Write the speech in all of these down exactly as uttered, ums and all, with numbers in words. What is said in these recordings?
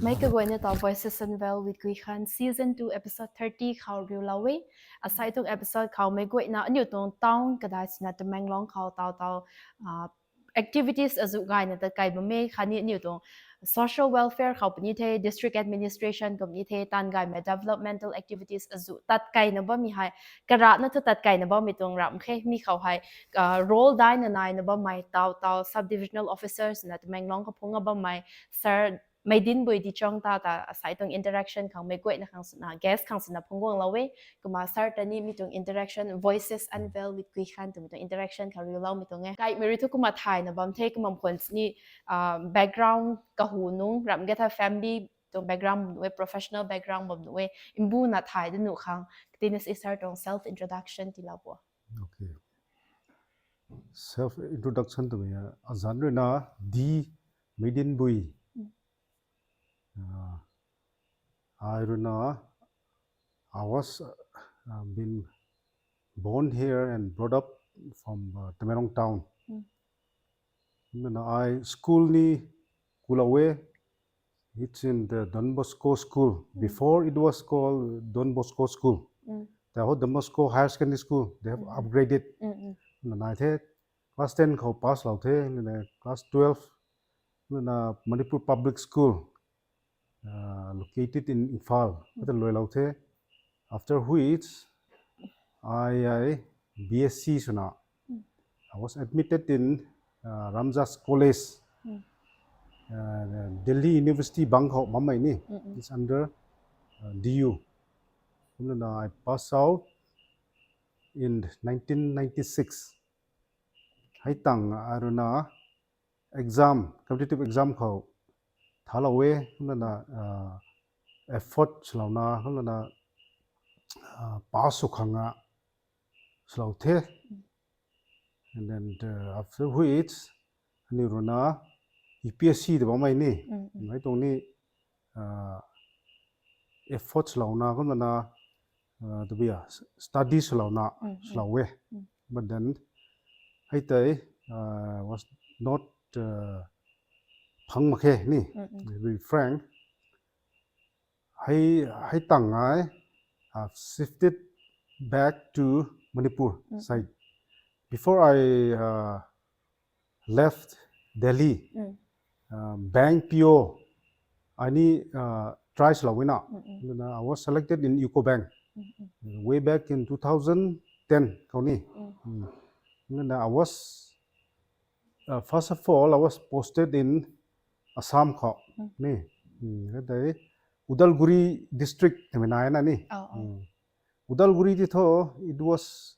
Mei kaguayna tau Voices Unveiled with Guikhan season two episode thirty khou riulou e. Asai tuang episode khou meic guayna aniu tuang town kadai sina Tamenglong khou tau tau activities azuh gayna tat kai bam e khatni aniu tuang social welfare khou puni the, district administration khou puni the, tan gaymei developmental activities azuh tat kaina bammei hei karana thu tat kaina bammei tuang ram khe. Mi khou hei role daina naina bammei tau tau sub divisional officers na Tamenglong khou phungc a bammei sir Meidinbui Dichong ta ta asai tuang interaction khang meic guayna khang sina guest khang sina phungc guanglou e. Kumna sir ta ni mi tuang interaction, Voices Unveiled with Guikhan twmei tuang interaction khou riuloumei tuang e. Kaimei rui thu kumna thayna bam the, kumna khwan ni background kahu nung ram ge tha, family tuang background bam nuh e, professional background bam nuh e, mbuna thay da nuh khang tina si sir tuang self introduction tiilou bo. Self introduction twmei azanc ruina D Meidinbui. Ai ruina I was been born here and brought up from Tamenglong town. Kumna ai school ni kulou e, it's in the Don Bosco school. Before it was called Don Bosco school. Tei ho Don Bosco Higher Secondary School, they have upgraded. Kumna nai the, class ten khou pass lou the, kumna class twelve kumna Manipur Public School, located in Imphal khou ta luailou the. After which I, I B S C swna I was admitted in Ramjas College, Delhi University bang khou bammei ni. It's under D U. Kumna I pass out in nineteen ninety six. Hei tang ai ruina exam, competitive exam khou thalou e, kumna effort swlouna kumna pass sw khang a swlou the. And then after which aniu ruina U P S C ta bammei ni, mei tuang ni effort swlouna kumna tabia study swlouna swlou e. But then hei tei was not phang mak khe ni, to be frank. Hei tang ai shifted back to Manipur side. Before I left Delhi, bank P O ai ni try swlou e na. Kumna I was selected in U C O Bank way back in two thousand ten khou ni. Kumna I was, first of all I was posted in Assam khou ni. Hei tei Udalguri district twmei nai na ni. Udalguri ti thu it was,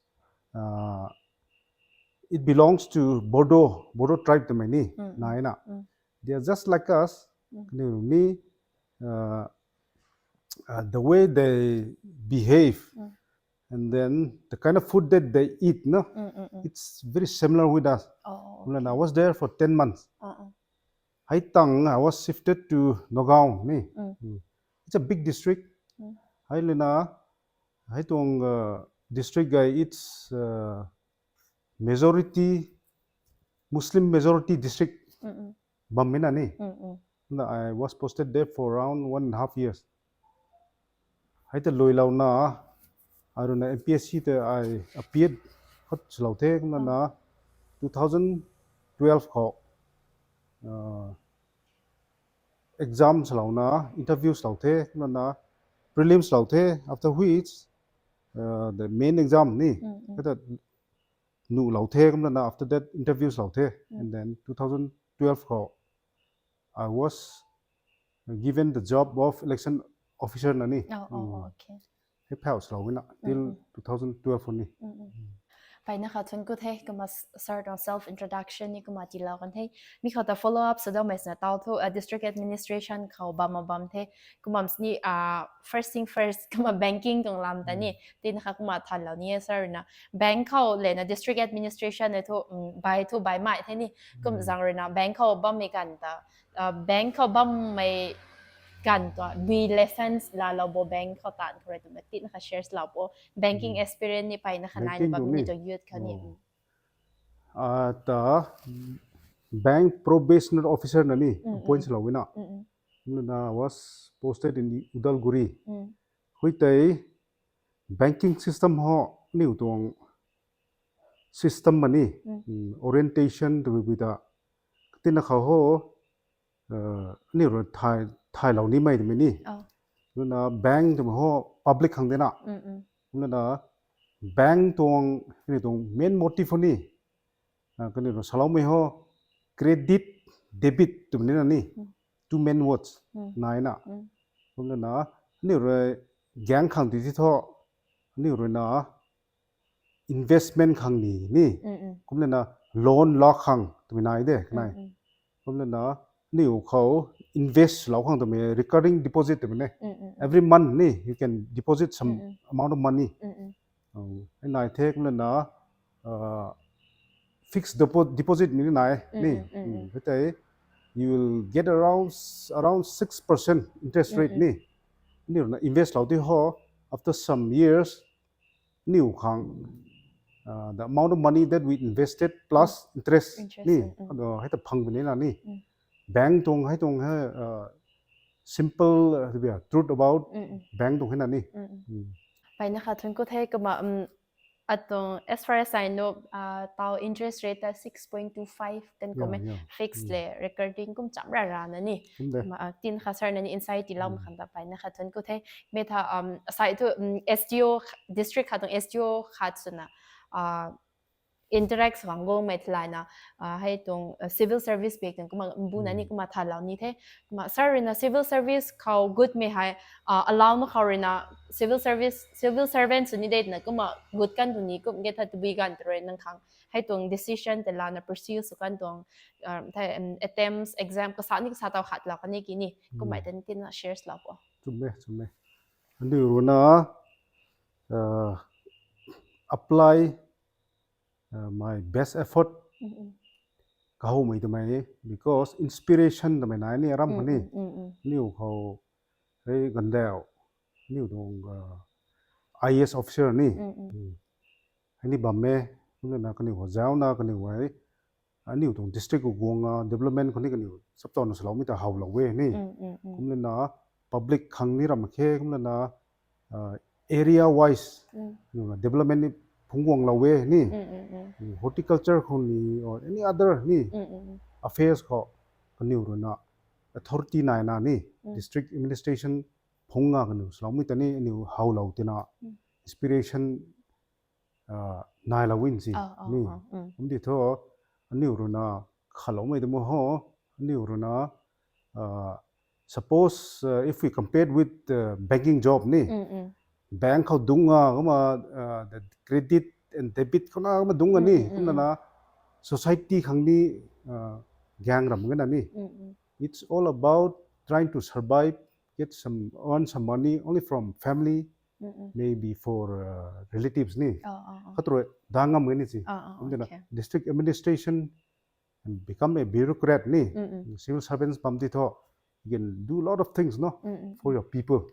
it belongs to Bodo, Bodo tribe twmei ni nai na. They are just like us. Kaniw ni the way they behave and then the kind of food that they eat, no, it's very similar with us. Kumna I was there for ten months. Hei tang I was shifted to Nagaon ni. It's a big district. Hei lana hei tuang district gay it's majority, Muslim majority district bammei na ni. Kumna I was posted there for around one and a half years. Hei ta luailouna ai ruina M P S C ta ai appeared khou swlou the. Kumna two thousand twelve khou exam swlouna interview swlou the. Kumna prelims lou the, after which the main exam ni kata nuhlou the. Kumna after that interviews lou the. And then two thousand twelve khou I was given the job of election officer na ni. Hei phau swlou na till two thousand twelve ni. Mpeyna kha thuanc ku the. Kumna sir tuang self introduction ni kumna tiilou kan the. Mi khou ta follow up sw daumei swna tau thu district administration khou bam a bam the. Kumna sini first thing first kumna banking tuang lam ta ni tina kha kumna thanlou ni e sir na. Bank khou lana district administration e thu bai thu baimei the ni. Kum zaeng ruina bank khou bammei ganv ta bank khou bammei ganv ta bui lessons laalou bo, bank khou taanv khou rui twmei tina kha share swlou bo, banking experience ni mpeyna kha naina bammei ni tuang youth khou ni. Ta bank probationer officer na ni appoint swlou e na. Kumna I was posted in Udalguri. Hui tei banking system ho, aniu tuang system mani, orientation tw bui ta, katina khou ho, aniu rui thay, thaylou nimei twmei ni. Kumna bank twmei ho public khang dena. Kumna bank tuang, aniu tuang main motive ho ni, kaniw rui saloumei ho, credit, debit twmei nina ni, two main words naina. Kumna aniu rui gang khang ti ti thu, aniu ruina investment khang ni ni. Kumna loan lak khang twmei nai de kanei. Kumna aniu khou invest lou khang twmei recurring deposit twmei ne. Every month ni you can deposit some amount of money. Hei nai the. Kumna fixed depo- deposit ni nai ni. Hei tei you will get around around six percent interest rate ni. Aniu ruina invest lou ti ho, after some years, aniu khang, the amount of money that we invested plus interest ni, hei ta phang bini na ni. Bank tuang hei tuang hei simple truth about bank tuang hei na ni. Paina kha thun ku the. Kumna atuang as far as I know, tau interest rate ta six point two five kan kummei, fixed le, recurring kum cham ra ra na ni. Kumna tin kha sir na ni insight tiiloumei khang ta paina kha thun ku the. Mei tha, sai thu, SDO, district khat tuang SDO khat swna interact swang gumei theilayna, hei tuang civil service bak tuang kumna mbuna ni kumna thalou ni the. Kumna sir ruina civil service khou gutmei hei, allow na khou ruina civil service, civil servant sw ni de twna kumna gut kan tu ni kum ge tha tabui ganv tw rui nang khang hei tuang decision tei lana pursue sw kan tuang, the attempts, exam kasa ni kasa tau khat lou kan ni ki ni kummei tei ni tina share lou po. Chumme, chumme. Aniu ruina apply my best effort kahoumei twmei, because inspiration twmei nai ni aram kha ni. Aniu khou hei gandau, aniu tuang IAS officer ni, hei ni bam e. Kumna kaniw khou zauna kaniw hei aniu tuang district khou guang a development khou ni kaniw chaptowna saloumei ta howlou e ni. Kumna public khang ni ram khe, kumna area wise development ni phungc guanglou e ni. Horticulture khou ni or any other ni affairs khou kaniw ruina authority naina ni, district administration phungc a kaniw saloumei ta ni aniu howlou tina inspiration nailou win si ni. Kumti thu aniu ruina khaloumei tei mu ho, aniu ruina suppose if we compare with banking job ni, bank khou dungc a kumna credit and debit khou na kumna dungc a ni, kumna society khang ni gang ram gana ni. It's all about trying to survive, get some, earn some money only from family, maybe for relatives ni. Khat rui dang ngam gani si. Kumna district administration and become a bureaucrat ni, civil servants bam ti thu, you can do a lot of things, no, for your people.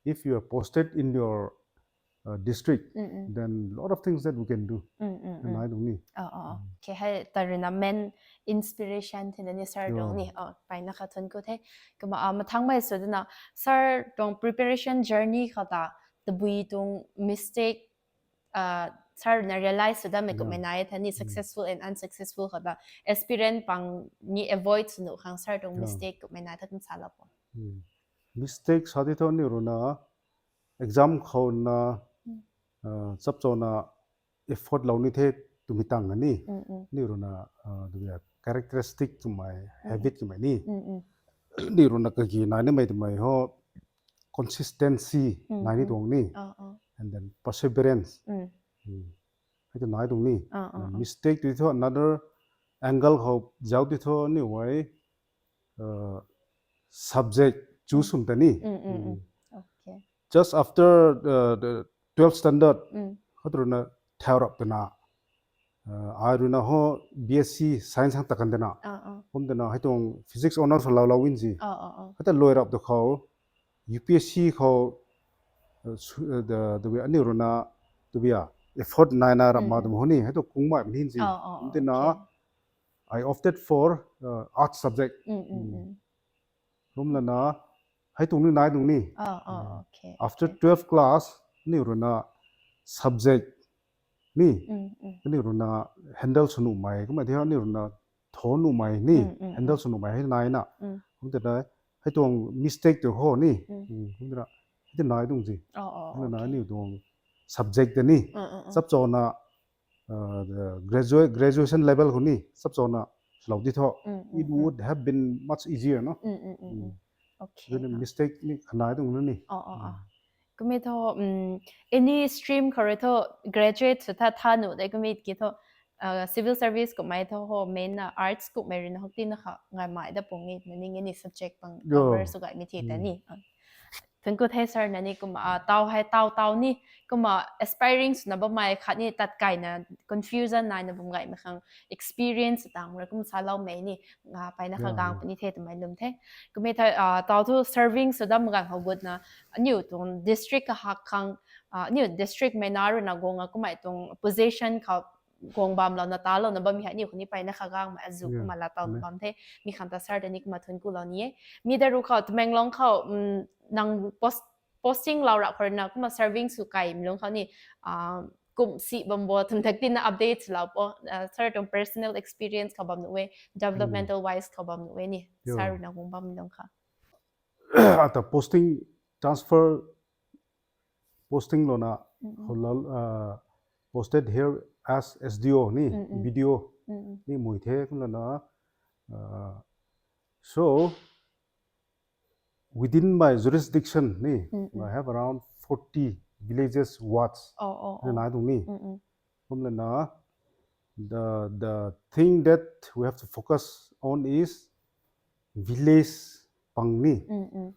If you are posted in your district, then lot of things that we can do. Nai tuang ni. Khe hei ta ruina main inspiration thina ni sir tuang ni. Paina kha thun ku the. Kumna mathangmei sw dana sir tuang preparation journey khou ta tabui tuang mistake sir na realize sw damei kummei nai tha ni, successful and unsuccessful khou ta experience pang ni avoid sw nuh khang sir tuang mistake kummei nai tha kum salou po. Mistake sa ti thu aniu ruina exam khou na chapchowna effort lou ni the twmei tang a ni. Aniu ruina characteristic kummei, habit kummei ni. Aniu ruina kaki nai nimei twmei ho, consistency nai ni tuang ni, and then perseverance. Hei tu nai tuang ni. Mistake tu thu another angle khou zauc ti thu aniu hei subject choose sw ta ni. Just after the twelfth standard, khat ruina thau rap twna ai ruina ho BSc science hang ta kan dena. Kum dena hei tuang physics honours lou lou win si. Khat ta lui rap tu khou UPSC khou aniu ruina tabui a effort naina rap ma tu ho ni hei tu kungmei hin si. Kum dena I opted for arts subject. Kumlana, hei tuang ni nai tuang ni. Oh, oh, okay. After twelve class, ni runa subject ni, mm, mm, ni runa handle sw nuhmei, kumna thei ni runa tho nuhmei ni, mm, mm, handle sw nuhmei hei nai na. Mm. Kum tei hei tuang mistake tu ho ni. Mm. Mm, kum tei hei tu nai tuang si. Oh, oh, kumna okay. Ni tuang subject tei ni. Mm, mm, mm. Chap chana, uh, the graduate, graduation level khou ni, chap chana, lou di tho. Mm, mm, it would have been much easier, no? Mm, mm, mm, mm. Okay. Then mistake ni khanai tuang ni. Oh, oh, oh. Mm. Kumei tho, um, any stream khou rui tho graduate sw tha tha nuh de kumei ki tho, uh, civil service kummei tho ho main na arts kummei rui na hok ti na kha ngai mai da pung ni, na ni nge ni subject pang cover sw gay mi thi ta ni. Uh. Thank you the sir na ni kumna, ah, tau hei tau tau ni, kumna aspiring swna bammei khat ni tat kai na confusion nai na bam gay ma khang experience tang ra kum sa lou mei ni, nga pai na kha gang puni the twmei lum the. Kumei tho, ah, tau thu serving sw dam gang khou gut na, aniu tuang district kahak khang, ah, aniu district mei na rui na guang a kumei tuang position khou guang bam lou na ta lou na bam mi hei aniu khou ni pai na kha gang mei azu kumna la tau na bam the. Mi khang ta sir de ni kumna thun ku lou ni e. Mi da ru khou Tamenglong khou, um, nang post posting lou ra khou rui na kumna serving sw kai mi lung khou ni, ah, kum si bam bo twm thak ti na update lou po, ah, sir tuang personal experience khou bam nuh e, developmental wise khou bam nuh e ni, sir rui na guang bam mi lung kha. Ata posting, transfer, posting lou na, mm, mm, khou lal, uh, posted here as S D O ni, mm, mm, B D O, mm, mm, ni mui the kumna, uh, so, within my jurisdiction ni, mm, mm, I have around forty villages wards. Oh, oh, oh. Nai tuang ni. Mm, mm. Kumlana, the, the thing that we have to focus on is village pang ni. Mm, mm.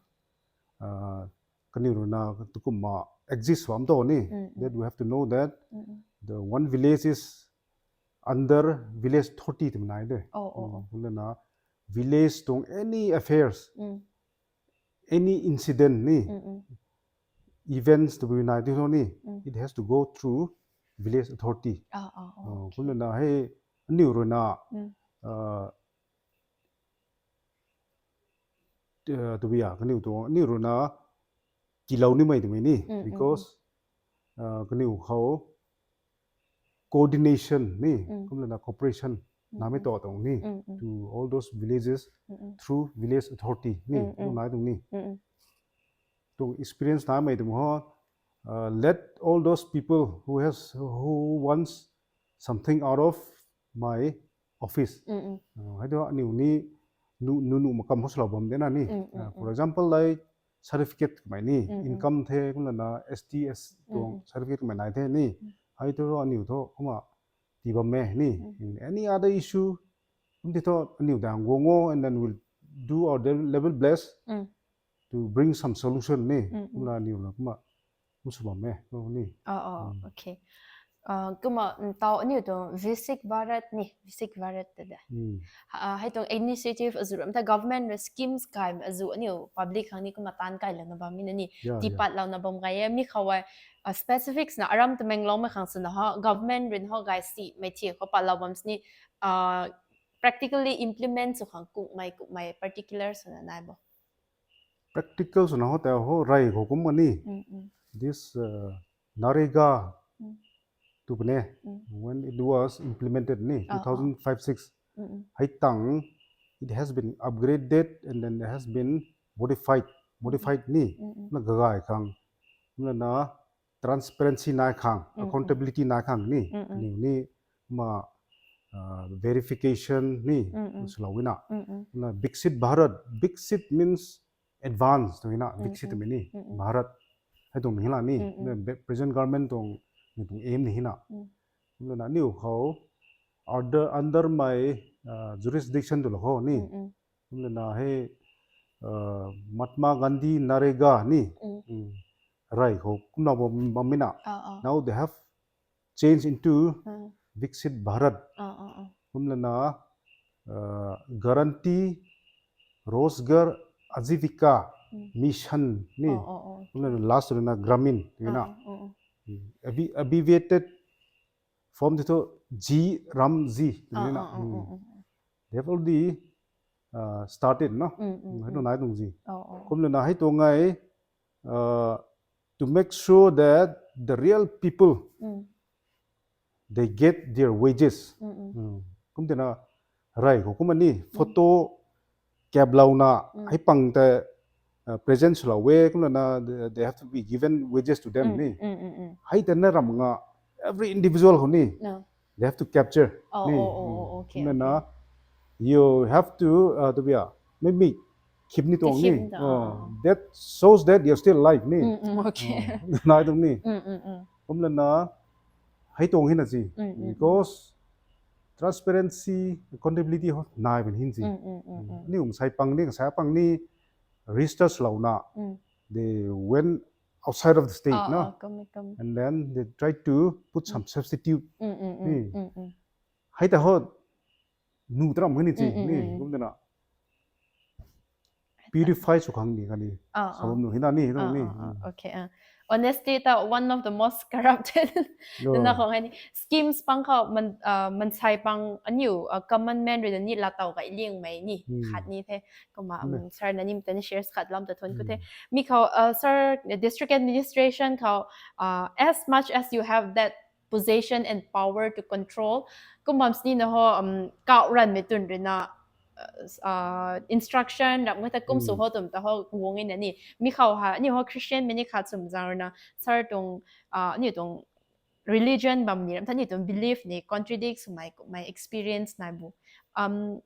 Uh, kaniw rui na tukumna exist bam to ni. Mm, mm. That we have to know that, mm, mm, the one village is under village authority twmei nai de. Oh, oh, oh. Kumlana village tuang any affairs, mm, any incident ni, mm, mm, events twmei nai di ni, mm, it has to go through village authority. Ah, ah, ah, oh, okay. Kumlana hei aniw rui na, mm, uh, uh, twmei a, kaniw tuang, aniw rui na, kilou nimei twmei ni, mm, mm, because, mm, uh, kaniw khou coordination ni, mm, kumlana cooperation, mm, namei, mm, to tuang ni, mm, mm, to all those villages, mm, mm, through village authority ni, mm, mm, nai tuang ni. Mm, mm. Tuang experience namei tuang ho, uh, let all those people who has, who wants something out of my office. Mm, mm. Uh, hei tu aniw ni nu, nu, nu makam hou swlou bam de na ni. Mm, mm, uh, for, mm, example, like certificate kamei ni, mm, mm, income the, kumlana S T, S tuang, mm, mm, certificate kamei nai the ni. Mm. Hei tu aniw thu kumna tii bam e ni. Mm. In any other issue, kum ti thu aniw dang guang o, and then we'll do our de-, level best, mm, to bring some solution ni. Mm, mm. Kumna aniw na kumna kum sw bam e, kum ni. Oh, oh, mm, okay. Uh, kumna, mm, tau aniw tuang Viksit Bharat ni, Viksit Bharat ta de. Mm. Ah, hei tuang initiative azu ram ta government rui schemes kai azu aniw public khang ni kumna tan kai lou na bam mi na ni. Yeah, yeah. Tipat lou na bam gay e mi khou e, uh, specifics na aram Tamenglong mei khang swna ho, government rui na ho gay si mei thi khou pat lou bam sini, uh, practically implement sw khang kukmei, kukmei particular swna nai bo. Practical swna ho ta ho rey khou kum ma ni. Mm, mm. This, uh, NREGA, mm, tu pune, mm, when it was implemented ni, ah, ah, two thousand five six. Mm, mm. Hei tang, it has been upgraded and then it has been modified, modified ni, mm, mm, na gagay khang, na, na transparency nai khang, mm, mm, accountability nai khang ni, mm, mm, ni, ni ma, uh, verification ni, mm, mm, swlou na. Mm, mm. Na Viksit Bharat, Viksit means advance tu na, mm, Viksit, mm, mi ni, mm, mm, Bharat. Hei tuang mi la ni, mm, mm, na be-, present government tuang, ni tuang aim ni na. Mm. Kumlana aniw khou, under, under my, uh, jurisdiction tu lou khou ni. Mm, mm. Kumlana hei, uh, Mahatma Gandhi NREGA ni. Mm. Mm. Rey khou kumna bam, bam mi na. Ah, ah. Now they have changed into, mm, Viksit Bharat. Ah, ah, ah. Kumlana, uh, Guarantee Rozgar Ajivika, mm, Mission ni. Ah, ah, ah. Kumlana last na Gramin, tu na. Ah, ah, ah, ah. Mm. Abbre-, abbreviated form ti thu G RAM G, tu na. Ah, ah, ah, mm, ah, ah. They have already uh, started no. Mm, mm, hei tuang mm. Nai tuang zi. Oh, oh, oh. Kumlana hei tuang ngai, uh, to make sure that the real people, mm, they get their wages. Mm, mm. Mm. Kum tina rey khou kumna ni, mm, photo kap louna, mm, hei pang tei, uh, present swlou e, kumlana they, they have to be given wages to them mm, ni. Mm, mm, mm. Hei tei na ram nga, every individual khou ni, no, they have to capture. Oh, ni. Oh, oh, oh, mm, okay, kumlana, okay. You have to, uh, to be a, maybe khip ni tuang ni. Khip ni tuang, oh, oh. That shows that you're still alive ni. Mm, mm, okay. Oh, nai tuang ni. Mm, mm, mm. Kumlana, hei tuang hina zi. Mm, mm, mm. Because transparency, accountability ho nai bun hin zi. Mm, mm, mm, mm. Ni um sai pang ni, sai pang ni, research louna. Mm. They went outside of the state, ah, na? Ah, kum, kum. And then they tried to put some mm substitute. Mm, mm, mm, ni. Mm, mm. Hei ta ho, nu tram kani chi, mm, mm, ni, mm, kum tina. Purify sw khang ni kani. Ah, ah. Sabam nu hina ni, ah, ni. Ah, ah. Mm. Okay, ah. Honestly, ta one of the most corrupted. No. Na khong hai ni. Schemes pang khou man, ah, mansei pang aniu, ah, common man rui na ni latau kai liang mei ni. Mm. Khat ni the. Kumna, mm, um, sir na nim tani shares khat lam ta thun ku the. Mm. Mi khou, ah, sir, the district administration khou, ah, as much as you have that position and power to control. Kum bam sini na ho, um, kau ran mei tun rui na, uh, uh, instruction, rap ngai ta kum sw mm ho tum ta ho, guang in na ni. Mi khou ha, ni ho Christian mei ni khat sum zang rui na, sir tuang, uh, ni tuang religion bam ni, ram ta ni tuang belief ni, contradict sw mei, my experience nai bu. Um,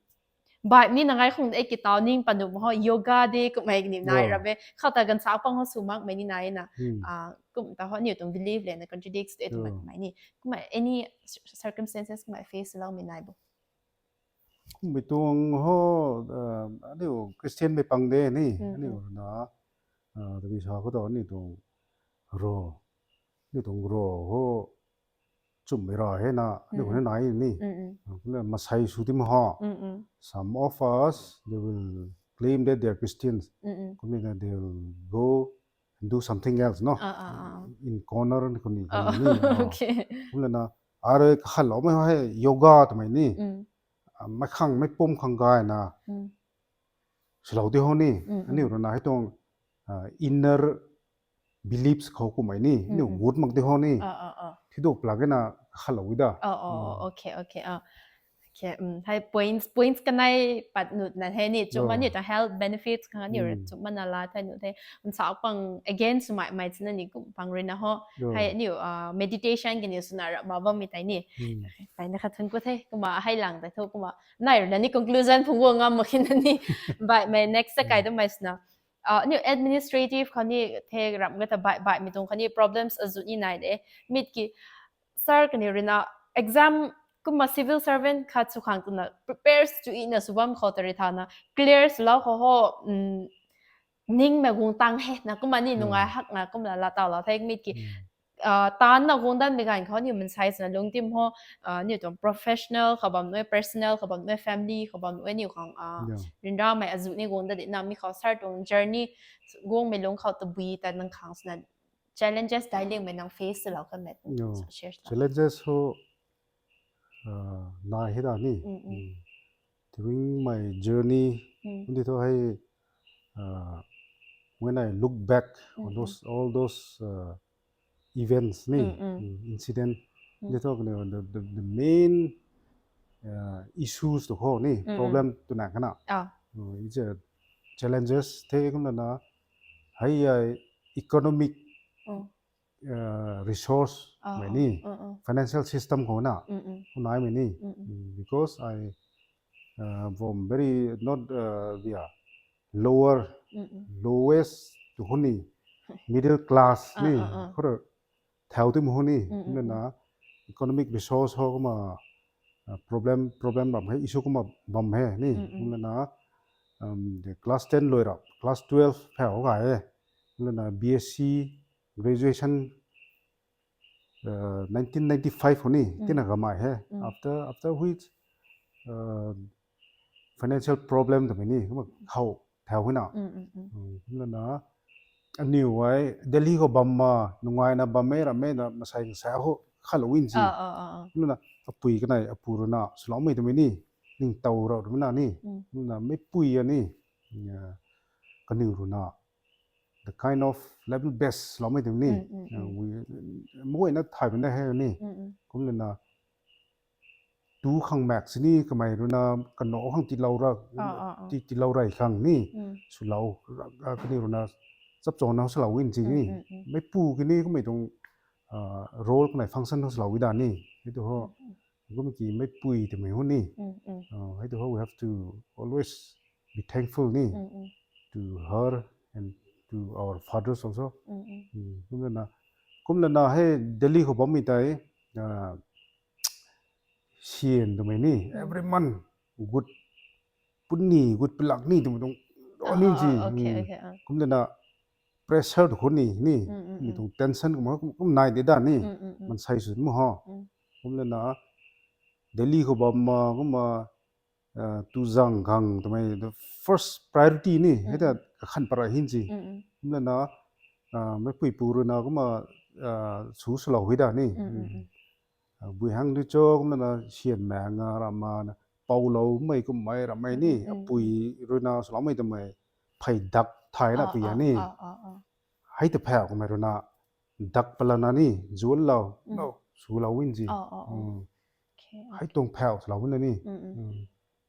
Bai ni na ngai khung de kitau ning panu ho yoga de kumhmei ni nai, wow, rabe. Khou ta gansa pang ho sw mak mei ni nai na. Hmm. Ah, kum ta ho ni tuang belief le na contradicts de tu mak, wow, mei ni. Kumhmei any cir-, circumstances kumhmei face lou mei nai bo. Kumhmei tuang ho, ah, aniu Christian mei pang de ni, hmm, aniu, hmm, na, ah, tabi sa khou ta ni tuang ro, ni tuang ro ho, chumhmei ra he na, ni, mm, khou ni nai ni. Mm, mm. Ah, kumna masei sw tim ho. Mm, mm. Some of us, they will claim that they are Christians. Mm, mm. Kumna they will go and do something else, no? Ah, ah, ah. In corner ni khou ni, ah, ni, ah. Okay. Kumna na, arui kakhaloumei hei yoga twmei ni. Mm. Ah, mei khang, mei pum khang gay na. Mm. Swlou di ho ni, mm, mm, aniu rui na hei tuang, ah, inner beliefs khou kumhmei ni, mm, aniu, mm, gut mak di ho ni. Ah, ah, ah. Thiduk pla ke na khalou da. Ah, ah, ah, mm, okay, okay, ah. Okay, um, hei points, points kanei pat nut na hei ni, chumna, oh, ni ta health benefits khang aniu rui, mm, chumna na la thei nut the. Um, sa pang again sw mei, mei chuna ni kum pang rui na ho. Oh. Hei aniu, ah, meditation kaniw swna ra ma bam mei tei ni. Mm. Okay, tei na khat thun ku the, kumna hei lang tei thu kumna. Nai rui na ni conclusion phung guang ngam mak khe na ni. Bai mei next ta kai, mm, tu mei swna. Ah, aniu administrative khou ni the ram ngai ta bai, bai mei tuang khou ni problems azu ni nai de. Mit ki sir kaniw rui na exam kumna civil servant khat sw khang twna prepare sw ina sw bam khou ta rui tha na clear swlou khou ho, mm, ning mei guang tang he na kumna ni, mm, nungai hak na kumna la tau la thei mit ki, mm, ah, tan na guang dan mei ganv khou ni mansei swna lungctim ho, ah, ni tuang professional khou bam nui, personal khou bam nui, family khou bam nui, ni khang, ah, yeah, ryanra mei azu ni guang da di na mi khou sir tuang journey guang mei lung khou tabui ta nang khang swna challenges dailing mei nang face lou kan mei, yeah, share lou. Challenges ho, ah, nai he da ni. Mm, mm. Mm. During my journey, mm, kum di thu hei, ah, when I look back on, mm, mm, those, all those, ah, events ni, mm, mm, mm, incident, mm, di thu kani the, the, the main, ah, issues tu ho ni, mm, mm, problem tu na kana. Ah. Uh, it's a challenges the kumna na hei, ah, economic, mm, uh, resource, ah, mei ni, mm, mm, financial system khou na, mm, mm, khou nai mei ni. Mm, mm. Mm, because I, uh, from very not, uh, the, uh, lower, mm, mm, lowest tu ho ni, middle class, ah, ni, ah, ah, khou thau tim ho ni, mm, mm, kumna na, mm, economic resource ho kumna, uh, problem, problem bam he, issue kumna bam he ni, mm, mm, kumna na, um, the class ten loi ra, class twelve phau ga he, kumna na B S C graduation, uh, nineteen ninety-five ho ni, mm, tina kamei he. Mm. After, after which, uh, financial problem twmei ni, kumna khou thau hina. Mm, mm, mm. Mm, kumna na, aniu ai Delhi khou bam ma, nungai na bam e, ram e na, masei sa ho khalou in si. Ah, ah, ah, ah. Kumna na, apui kanei, apu rui na, swlou mei twmei ni. ningtow rau runa ni, na meipui a ni, kaniw runa the kind of level best loumei tw ni, mei na thay bam da he ni, kumlana tu khang mak sini kamei runa kano khang tilou ra, ti tilou rey khang ni, swlou, kaniw runa chapchana swlou in si ni, meipu kini kummei tuang role kanei function swlou i da ni, hei tu ho, kum ki meipui twmei hu ni, hei tu ho we have to always be thankful ni to her and to our fathers also. Kumlana, kumlana hei Delhi khou bammei tei, sian twmei ni every month gut puni gut pilak ni twmei tuang ni si, kumlana pressure tu khou ni ni, mi tuang tension kumna kum nai de da ni, mansei sw mu ho, kumlana Delhi khou bam ma kumna tuzang khang twmei the first priority ni hei ta kakhan para hin si, kumlana meipui pu runa kumna sw swlou hui da ni, bui hang di cho kumlana sian manga rama, pouloumei kummei ramei ni apui runa swloumei twmei phey dak thay na pui a ni, hei ta phau kamei runa dak palana ni zuanlou, swlou in si, hei tuang phau swlou na ni,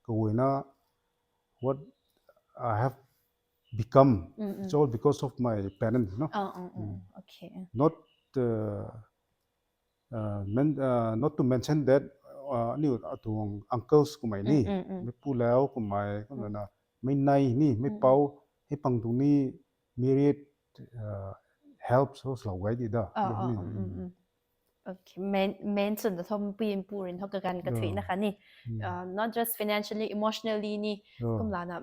kaguayna what I have become, it's all because of my parents, no? Not not to mention that aniu atuang uncles kummei ni, meipu lau kummei kumlana mei nei ni, meipou, hei pang tuang ni myriad helps ho swlou gay di da. Mention da tho meipui meipui rin tho kaganv kathuina khatni, not just financially, emotionally ni, kumlana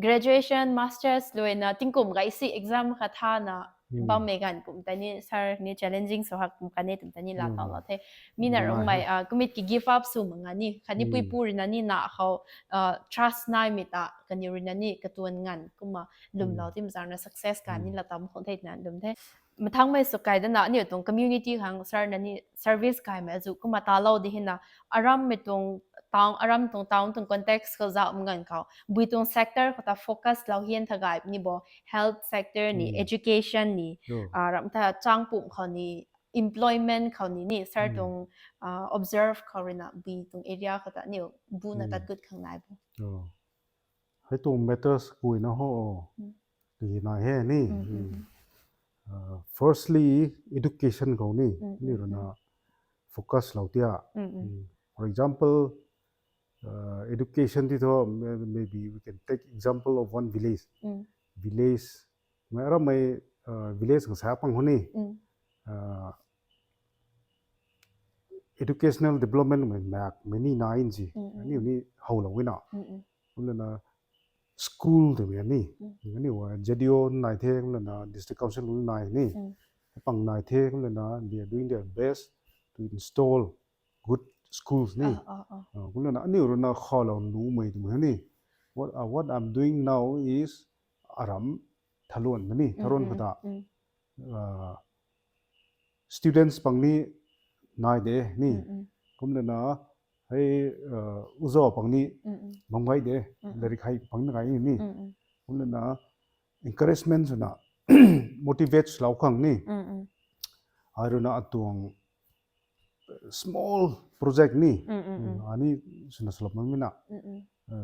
graduation, masters luina tingkum gay si exam khat thana bammei ganv kum tei ni sir ni challenging sw hak kum khatni twm tei ni laa taulou the. Mi na rungmei kummei ki give up sw mak nga ni khatni puipu rina ni na khou trust naimei ta kaniw rina ni katuan nganv kumna lwmlou ti mazarna success kani laa tam khang the twna lwm the. Mathangmei sw kai dana aniu tuang community khang sir na ni service kaimei azu kumna talou di hina, arammei tuang town, aram tuang town tuang context khou zauh nganv khou bui tuang sector khou ta focus lou hian tha gay ni bo, health sector ni, education ni, ram ta chang pumc khou ni, employment khou ni ni sir tuang observe khou rina bui tuang area khou ta aniu buna tat gut khang nai bo. Hei tuang matters kuina ho ti na he ni, firstly education khou ni ni runa focus lou tia, for example education ti tho, maybe we can take example of one village, village mei arammei village khang sa pang ho ni educational development mei mak mei ni nai in si, aniu ni howlou na, kumlana school twmei ni, aniu ZDO nai the kumlana district council nai ni, pang nai the kumlana they are doing their best to install good schools ni, kumlana aniu runa khalou numei twmei ni, what I'm doing now is aram thaluan mei ni tharuan khou ta students pang ni nai de ni, kumlana hei uza pang ni bam gay de, lairik hei pang ni gay ni, kumlana encouragement swna motivate swlou khang ni, ai runa atuang small project ni ani swna swlou makmei na,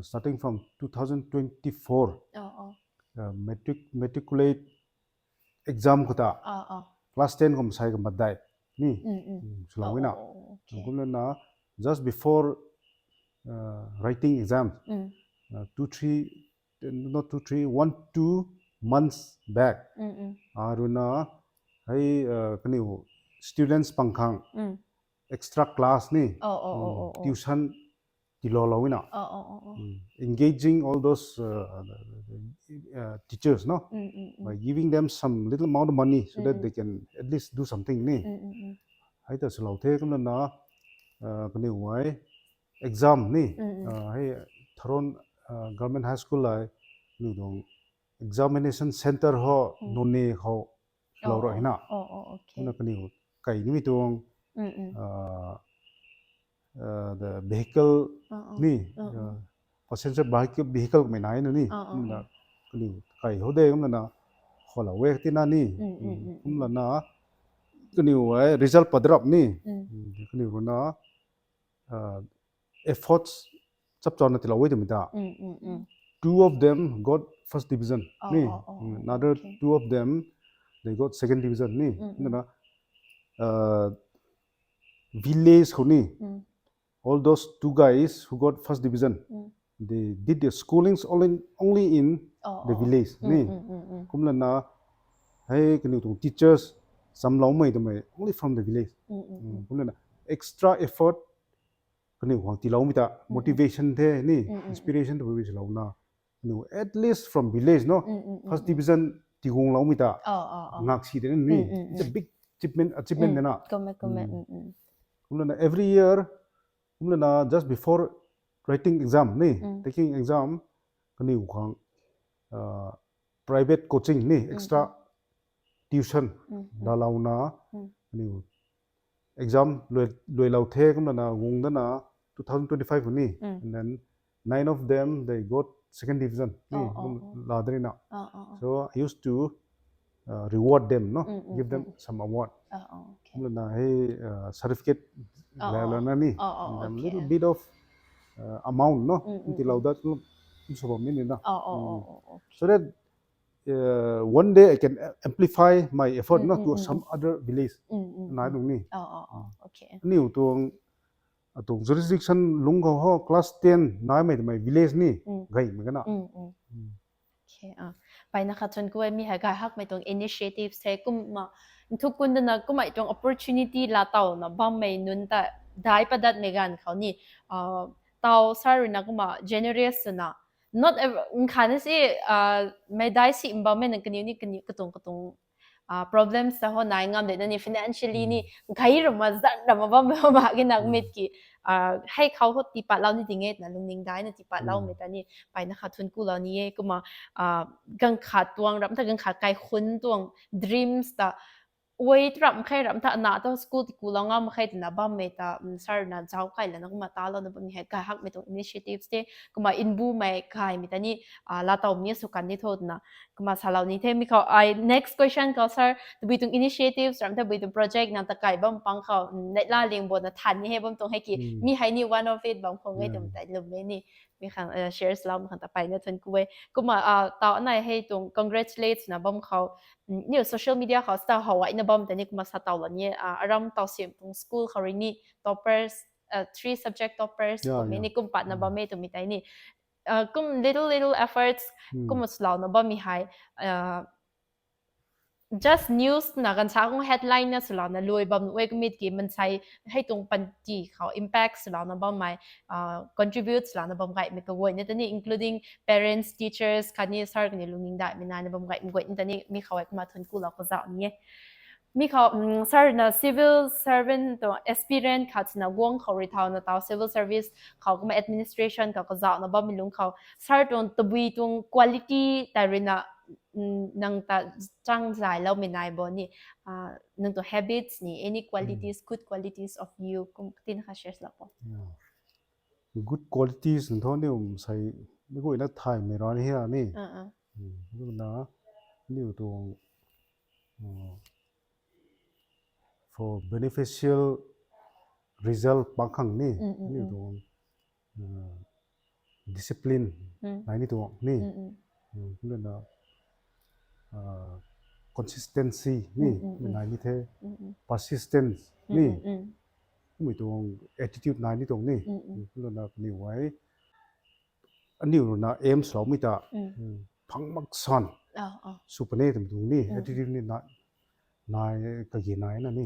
starting from two thousand twenty-four matric matriculate exam khou ta class ten kum sai ka madai ni swlou na, kumlana just before writing exam, two three, not two three, one two months back, ai runa hei kaniw students pang khang extra class ni, tuition tiloulou na, engaging all those teachers no, by giving them some little amount of money so that they can at least do something ni, hei ta swlou the kumlana kaniw ai exam ni, hei tharuan government high school ai ni tuang examination center ho Noney khou lou ra hina, kumna kaniw kai nimei tuang the vehicle ni, passenger vehicle, vehicle mei nai na ni, kumna kaniw kai hou de kumna na, khou la wek tina ni, kumna na, kaniw ai result padrap ni, kaniw runa, efforts chap chana tilou e twmei ta. Two of them got first division ni. Another two of them, they got second division ni. Kumna, uh, village khou ni, all those two guys who got first division, they did their schoolings only, only in the village ni. Kumlana, hei kaniw tuang teachers, samloumei twmei, only from the village. Kumlana, extra effort, kaniw khang tiiloumei ta, motivation the ni, inspiration the, louna, kaniw at least from village no, first division tiigungloumei ta, ngak si de ni, it's a big achievement, achievement de na. Kumlana every year, kumlana just before writing exam ni, taking exam, kaniw khang, uh, private coaching ni, extra tuition, lalouna, kaniw exam luailou the kumlana gung dana two thousand twenty-five ni, and then nine of them, they got second division ni, ladrina. So I used to, uh, reward them no, give them some award. Kumlana hei, uh, certificate lalana ni, and then little bit of, uh, amount no, tilou dat kum, kum sa bam ni na. So that, uh, one day I can amplify my effort no, to some other village. Nai tuang ni, aniw tuang, atuang jurisdiction lungc khou ho class ten naimei twmei village ni, gaymei kana. Mpeyna khat thuanc ku e, mi hei gay hakmei tuang initiatives the, kumna nthuk kun dana kummei tuang opportunity laa tawna bammei nunc ta daic padatmei ganv khou ni, taw sa ruina kumna generous swna, not nkhanna si, mei daic si mbammei nang kaniw ni kaniw katuang katuang problems ta ho nai ngam de na ni, financially ni, gay rama zan rama bammei ho mak ge nang mit ki, hei khou ho tiipatloumei ding e twna lungning daina tiipatloumei ta ni, mpeyna khat thuanc kulou ni e, kumna, ganv khat tuang ram ta, ganv khat kaikhunc tuang dreams ta, ui tu ram khe, ram ta ana ta school tiikulou ngam khe twna bammei ta, sir na zauc kai lana kumna talouna bammei hei gay hakmei tuang initiatives the, kumna nbumei gaymei ta ni, laa tawmei ni sw kan di tho twna, kumna salou ni the. Mi khou ai next question khou sir, tabui tuang initiatives ram ta, tabui tuang project nang ta kai bam pang khou, neihla lingbona than ni hei bam tuang hei ki, mi hei ni one of it bam khang e twmei ta lwmmei ni, mi khang, share swloumei khang ta mpeyna thuanc ku e. Kumna, taw anei hei tuang congratulate na bam khou, niw social media khou sa how aina bam ta ni kumna sa tawlou ni, aram taw sim tuang school khou rui ni toppers, three subject toppers kummei ni kum patna bam e twmei tei ni, kum little little efforts, kumna swlouna bammei hei, just news na ganv sa khang headline na swlouna lui bam nuh e, kummei ki mansei hei tuang panty khou impact swlouna bammei, contribute swlouna bam gaymei kaguayna ta ni, including parents, teachers khatni sir kaniw lungning daihmei naina bam gaymei guayna ta ni mi khou e kumna thuanc kulou kazauh ni e. Mi khou, sir na civil servant tuang aspirant khat swna guang khou rui thauna taw civil service khou kumna administration khou kazauhna bammei lungc khou sir tuang tabui tuang quality tei ruina, nang ta chang zayloumei nai bo ni, nang tuang habits ni, any qualities, good qualities of you kum tina kha share lou po. Good qualities ntho ni um sei, mi guayna thaymei rana hei ni, na, niw tuang, for beneficial result pang khang ni, niw tuang, discipline nai ni tuang ni, kumna, consistency ni, nai ni the, persistence ni, kummei tuang attitude nai ni tuang ni, kumna kaniw e, aniw ruina aim swloumei ta, phang mak san, sw puni twmei tuang ni attitude ni, nai, kage nai na ni.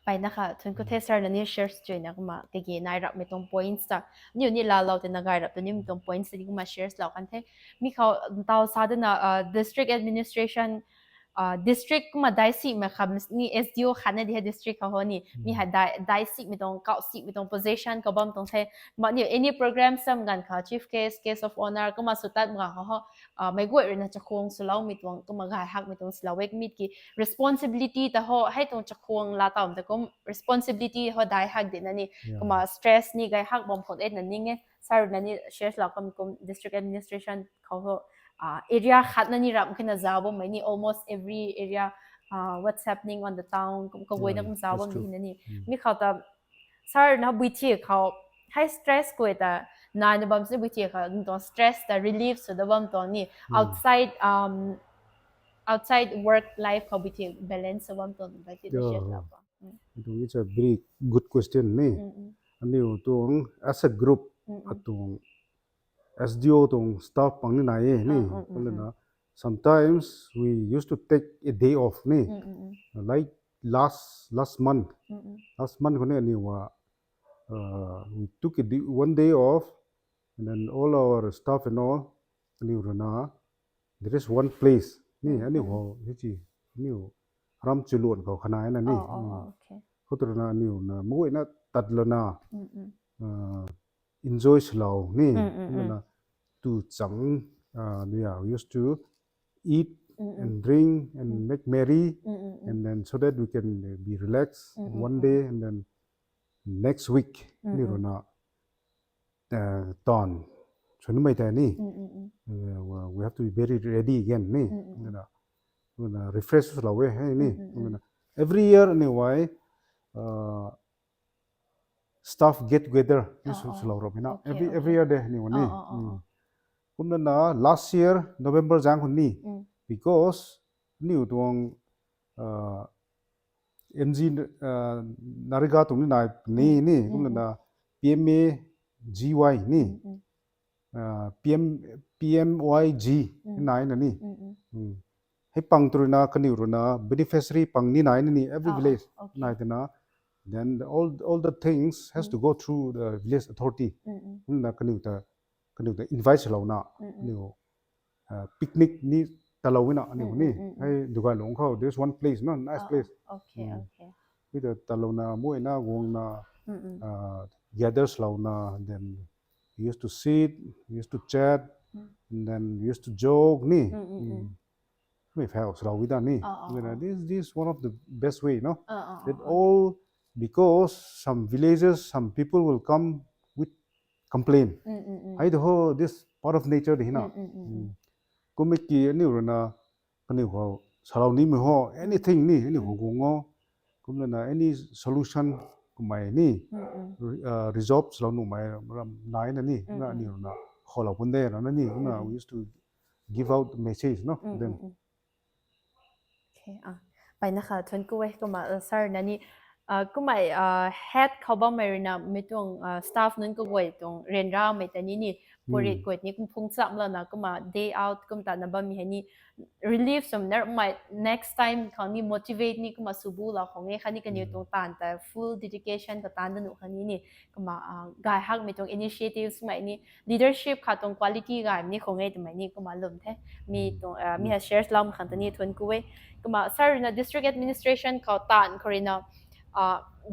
Mpeyna kha thuanc ku the sir na ni share swna kumna kage nai rapmei tuang points ta, niw ni laalou tei na gay rap tu nimei tuang points ta ni kumna share lou kan the. Mi khou taw sa dana, district administration district kumna dai simei kham ni S D O khat na di hei district khou ho ni mi hei dai simei tuang kau simei tuang position khou bam tuang the. Ma ni any program sam ganv kha chief guest, guest of honour kumna sw tat ganv kha ho meic guay ruina chakhwang swloumei tuang kumna gay hakmei tuang swlou e. Mi ki responsibility ta ho hei tuang chakhwang laa tawm ta kum responsibility ho dai hak di na ni kumna stress ni gay hak bam khou e na ning e. Sir na ni share lou kam kum district administration khou ho area khat na ni ram khe na zauc bammei ni almost every area, what's happening on the town kum kaguayna kum zauc bam di na ni mi khou ta sir na bui thi khou hei stress kua ta nai na bam si bui thi khou tuang stress ta relief sw da bam tuang ni outside outside work life khou bui thi balance sw bam tuang bai ti share lou kam. It's a very good question ni. Aniu tuang as a group atuang S D O tuang staff pang ni nai e ni. Kumna sometimes we used to take a day off ni. Like last last month, last month khou ni aniu wa we took a day, one day off, and then all our staff and all aniu ruina there is one place ni aniu ho hichi aniu ram chuluan khou khanai na ni. Khou tu ruina aniu na maguayna tatlouna enjoy swlou ni. Kumna tu chang we used to eat and drink and make merry, and then so that we can be relaxed one day, and then next week aniu ruina taanv swnimei tei ni we have to be very ready again ni. Kumna refresh swlou e hei ni. Every year aniu wa staff get together ni swlou rammei na every every year de aniu ni. Kumna na last year November zaeng khou ni because aniu tuang M G NREGA tuang ni nai ni ni kumna na P M A G Y ni P M P M Y G ni nai na ni. Hei pang tu ruina kaniw ruina beneficiary pang ni nai na ni every village nai twna. Then all all the things has to go through the village authority. Kumna kaniw ta kaniw ta invite swlouna aniu picnic ni talou na aniu ni hei Dugai lung khou there is one place no nice place. Hei ta talouna maguayna guangna gather swlouna then we used to sit, we used to chat, and then we used to joke ni. Mei phau swlou da ni. This this one of the best way no. That all because some villages, some people will come with complain. Hei tu ho this part of nature de hina. Kummei ki aniu ruina kaniw khou salou nimei ho anything ni aniu khou guang o. Kumna na any solution kummei ni resolve swlou nuhmei ram nai na ni na aniu ruina kholou pun de ra na ni kumna we used to give out message no then. Mpeyna kha thuanc ku e kumna sir na ni kummei head khou bammei ruina mi tuang staff nunc kaguay tuang ryanramei ta ni ni purit guay ni kum phung chamlouna kumna day out kum ta na bammei hei ni relief swmei na ramei next time khou ni motivate ni kumna swbulou khang e khatni kaniw tuang taanv ta full dedication khou taanv da nuh khang ni ni kumna gay hakmei tuang initiatives mei ni leadership khat tuang quality gaymei ni khang e twmei ni kumna lwm the. Mi tuang mi ha shares lam khang ta ni thuanc ku e. Kumna sir ruina district administration khou taanv khou ruina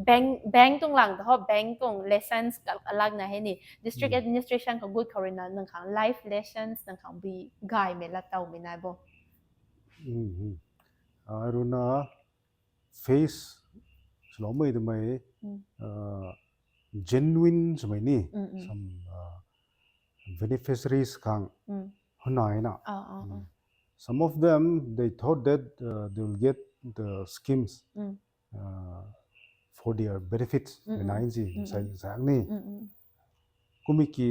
bank bank tuang lang ta ho bank tuang lessons alakna hei ni district administration khou gut khou ruina nang khang life lessons nang khang bi gaymei lat tawmei nai bo. Ai ruina face swloumei twmei genuine swmei ni some beneficiaries khang hwnai na. Some of them they thought that they will get the schemes for their benefits nai si sai zak ni. Kummei ki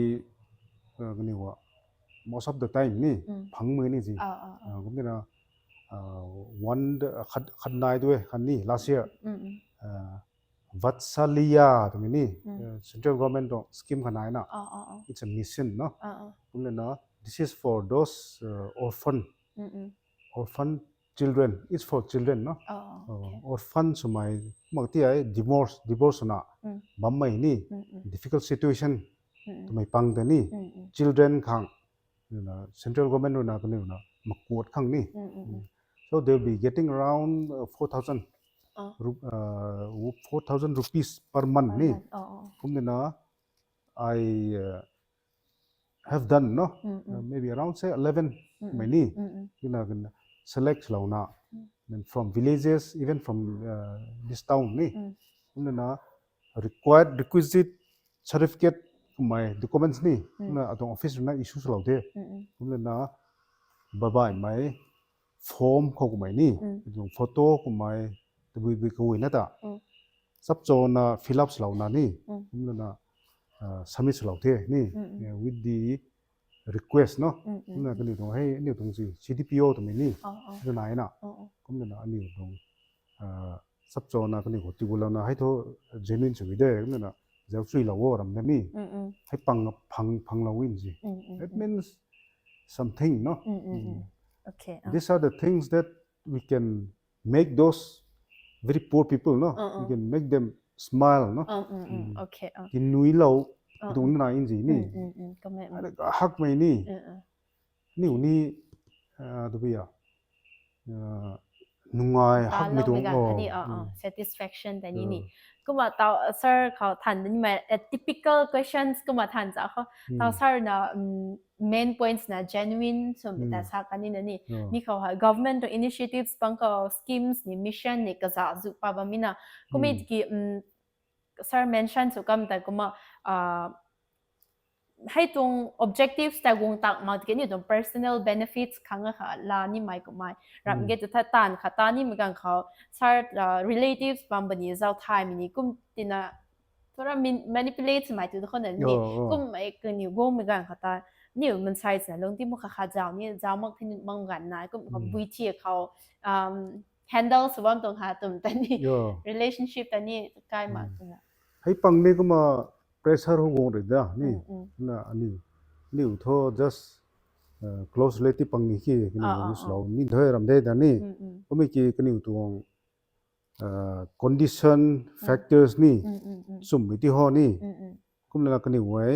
kaniw most of the time ni phangmei ni si. Kumna na one khat nai tu e khan ni last year Vatsalya twmei ni central government tuang scheme kha nai na. It's a mission no. Kumna na this is for those orphan orphan children, it's for children no. Orphan swmei mak ti ai divorce divorce na bammei ni difficult situation twmei pang ta ni children khang central government ruina kaniw na makuat khang ni So they'll be getting around uh, four thousand Oh. ru- uh, four thousand rupees per month ni. Oh, oh. Kumna I uh, have done no, Mm, uh, maybe around say eleven Mm, many. Mm, mm. Kumna select louna, Mm. then from villages, even from uh, this town ni. Mm. Kumna required requisite certificate kumai documents ni. Mm. Kumna atong office na issue lou the. Mm, mm. Kumna babai mai form khou kumai ni. Mm. Atong photo kumai tabui bui kawi na ta. Mm. Sap cho na fill up louna ni. Mm. Kumna uh, submit lou the ni. Mm, mm. Yeah, with the request no. Mm, mm, Kumna mm. kaniw tuang hei aniw tuang si C D P O twmei ni. Oh, oh. Kumna na. Oh, oh. Kumna aniw tuang uh, sap cho na kaniw khou tigu louna hei thu genuine sw de. Kumna zau chui lou o ram na ni. Mm, mm. Hei pang phang phang lou in si. Mm, mm, That mm. means something no. Mm, mm, mm. Okay. Uh. These are the things that we can make those very poor people no. Uh, uh. We can make them smile no. Um, mm, mm. Mm. Okay. Uh. Kinui lou Uh, dung na in si ni. Mm, mm, mm. Kame, mm. Ada hak mai ni. Uh, uh. Niu ni uh, tu biya. Uh, nungai hak mai Talou tuang mi gan oh. Tani, uh, uh, Mm. satisfaction tani Uh. Ni. Kumna tau uh, sir khou than ni mai uh, typical questions kumna than za khou. Tau Mm. Sir na um, main points na genuine sum ta Mm. sa kani na ni. Yeah. Mi khou ha government to initiatives pang khou schemes ni mission ni kaza zu pa bam mi na. Kumit Mm. ki um, sir mention sw kam ta kumna uh, hei tuang objectives ta guang tak mak tiki ni tuang personal benefits khang a kha la ni mai kumai. Ram Mm. ge tu tha tan kha ta ni mi gang khou sir uh, relatives bam bani zau thai mi ni kum tina thora min- manipulate mai tu khou na ni. Oh, oh. Kum mai kaniw guang mi gang kha ta ni mansai sa lung ti mu kha kha zau ni zau mak thin mang gan na kum kha Mm. bui thi khou um, handle sw bam tuang ha tum ta ni. Yeah. Relationship ta ni kai ma Mm. tu na. Hei pang ni kumna pressure hu guang rui da ni. Mm, mm. Na aniu niu tho just uh, close relative pang ni ki kaniw Ah, ah, use lou ni thoi ram de da ni. Mm, mm. Kumit ki kaniw tuang uh, condition Mm. factors ni Mm, mm, mm. sum mi ti ho ni. Mm, mm. Kumna kaniw wei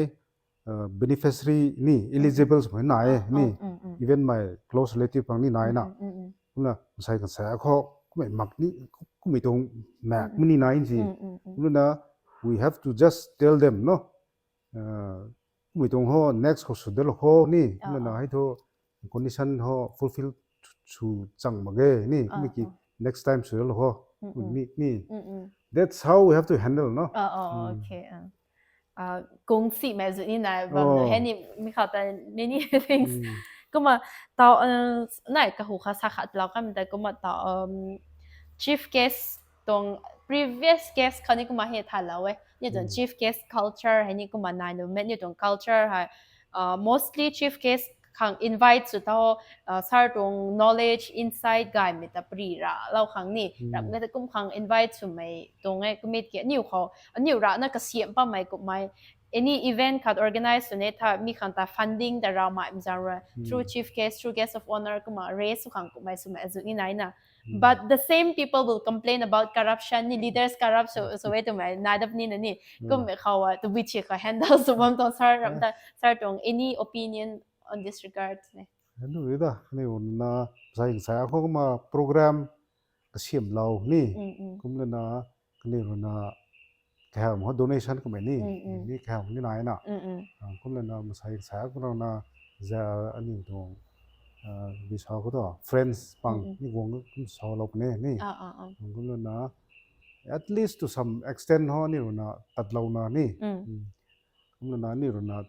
uh, beneficiary ni eligible sum na e Ah, ni. ah, mm, mm. Even my close relative pang ni nai na. Mm, mm, mm. Kumna sai kan sa kho kumai mak ni kumai tuang mak Mm, mi ni nai si. Mm, mm, mm. Kumna we have to just tell them no. Uh, kumai tuang ho next ho sw de lo ho ni. Ah, Kumna ah. Hei thu condition ho fulfill sw chang mak ge ni. Kumit ki Ah, ah. Next time sw de lo ho. Mm, Kumna mm. Ni ni. Mm, mm. That's how we have to handle no. Oh, oh, Mm. Okay. Uh. Uh, kung si mai zu ni na bam Oh. Lo he ni mi khou ta many things. Mm. Kumna tau uh, nai kahu kha sa khat lou kam ta kumna tau um, chief guest tuang previous guest khou ni kumna he tha lou e. Ni tuang Mm. Chief guest culture hei ni kumna nai lou me ni tuang culture hei uh, mostly chief guest khang invite sw tau uh, sir tuang knowledge insight gay mi ta pri ra lou khang ni. Mm. Ram ge ta kum khang invite sw mei tuang e kumit ki aniu khou aniu ra na kasiam pa mei kumai any event khat organize sw ne tha mi khang ta funding ta ra mai mzang ra through Mm. chief guest, through guest of honor kumna raise sw khang kumai sw mei zu ni nai na. Mm. But the same people will complain about corruption ni leaders corrupt so so e tu mei nai dap ni na ni. Mm. Kum khou a tu bui chi khou handle sw bam tuang sir ram Eh. ta sir tuang any opinion on this regard ne. Hello ida kaniw na sai sai khou kumna program kasiam lou ni. Mm, mm. Kumna kaniw na kaham ho donation kumai ni. Mm, mm. Ni kaham ni nai na. Mm, mm. Ah, kumna masai sai khou na za aniu tuang uh, bisa khou to friends pang Mm, mm. Ni guang kum sa lou ne ni. Ah, ah, ah. Kumna at least to some extent ho ni runa tat lou na ni. Mm. Mm. Kumna ni runa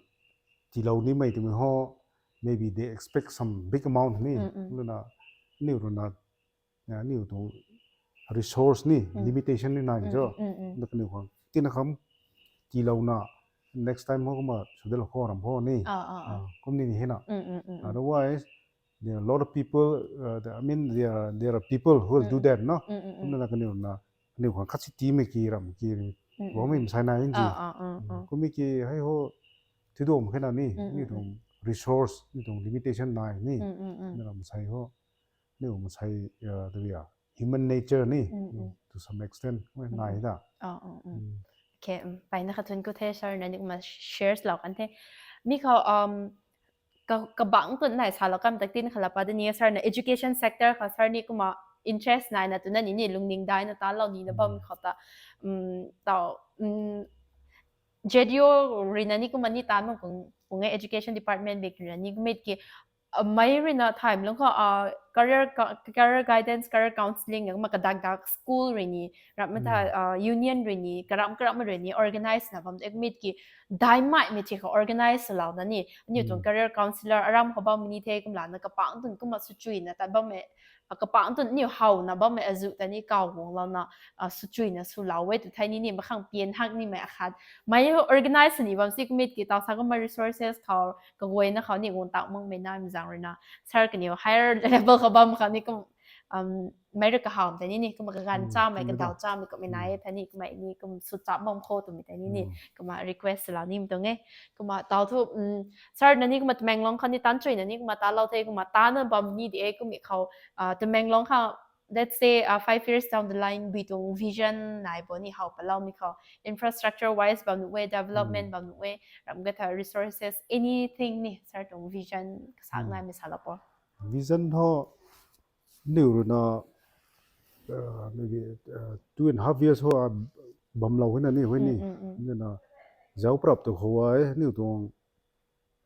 ti lou ni mei ti mei ho maybe they expect some big amount ni. Mm, mm. Kumna ni runa ya ni tuang resource ni Mm. Limitation ni nai Mm, jo. mm, mm. Kumna kaniw khang tina kham ti lou na next time ho kumna sw de lo ho ram ho ni. Ah, ah, ah. Ah, kumna ni he na. Mm, mm, mm, mm. Otherwise, there are a lot of people, uh, the- I mean, there are, there are people who will do Mm. that, no? Mm, mm, mm. Kumna kaniw na, kaniw khang khat si ti mei ki ram ki, Mm, guang mm, mei mm. masai nai in ji. Ah, ah, ah, Mm. ah. Kumna ki hei ho, ti dom khe na ni, Mm, ni mm, tuang mm. resource, ni tuang limitation nai ni. Mm, mm, mm. Ni ram masai ho, ni ram masai, uh, the, yeah, human nature ni, Mm, mm. to some extent, kumna Mm, nai mm. da. Ah, ah, mm. Mm. Okay, um, pai na khat thun ku the, sir, na ni kumna shares lou kan the. Mi khou, um, kabang tun nai salou kam tak tin khala pa de ni sir na education sector kha sir ni kumna interest nai na tuna ni ni lungning dai na ta lou ni na bam khou ta, um, tau, um, J D O rui na ni kumna ni ta nung kung kung e education department bik rui na ni kumit ki, uh, mei rui na time lung kha, uh, career career guidance, career counselling na kumna kadak dak school rui ni ram ma ta, uh, union rui ni karam karam rui ni organize na bam de kumit ki, daimei mei chi kha organize lou na ni aniu tuang career counselor aram kha bam ni the kumla na kapang tun kumna suchui na ta bam e, kapang tun niu how na bam e azu ta ni kau guang lou na, uh, suchui na su lou e tu thei ni ni makhang pian hak ni mei akhat mei organize ni bam si kumit ki tau sa kumna resources khou kaguay na khou ni guang tak mang mei na mzang rui na sir kaniw higher level kha bam kha ni kum, um, mei rui kahawm tei ni ni kumna kaganv chamei kadau chamei kumna nai e thei ni kumna ni kum su chap bam kho twmei tei ni ni kumna request lou ni tuang e. Kumna tau thu, um, sir na ni kumna Tamenglong kha ni tan chui na ni kumna ta lou the kumna ta na bam ni de kumna khou, uh, Tamenglong kha let's say, uh, five years down the line bui tuang vision nai bo ni how palou mi khou infrastructure wise bam nu e, development bam nu e, ram ga tha resources, anything ni sir tuang vision kasak nai mi salou po. Vision ho niu rui na, uh, maybe, uh, two and a half years ho, uh, bam lou hei na ni hei ni. Ni na zau prap tu khou ai niu tuang,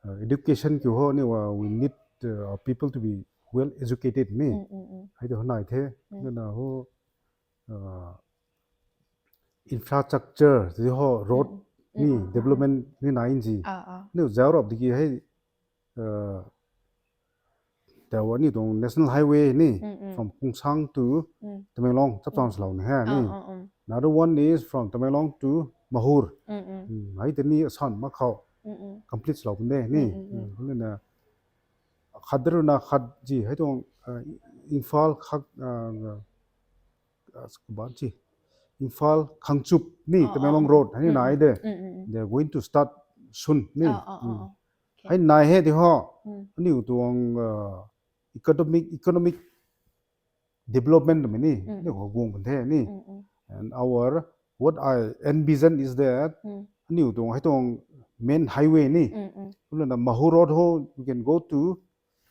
uh, education kiu ho ni wa we need, uh, our people to be well educated ni. Hei tu nai the. Ni na ho, uh, infrastructure ti ho road ni development ni nai nzi. Niu zau rap di ki hei, uh, ta wa ni tuang national highway ni from Kungsang to Tamenglong chap chang salou ni ha ni. Another one is from Tamenglong to Mahur. Hei te ni asan ma khou complete salou pun de ni. Ni na khat rui na khat ji hei tuang, uh, Imphal khak, uh, uh, kaban chi Imphal Khangchup ni Tamenglong road hei ni nai de. They are going to start soon ni. Hei nai he di ho. Aniu tuang, uh, economic, economic development mei ni ni khou guang pun the ni. And our, what I envision is that aniu tuang hei tuang main highway ni, kumna na Mahur road ho, you can go to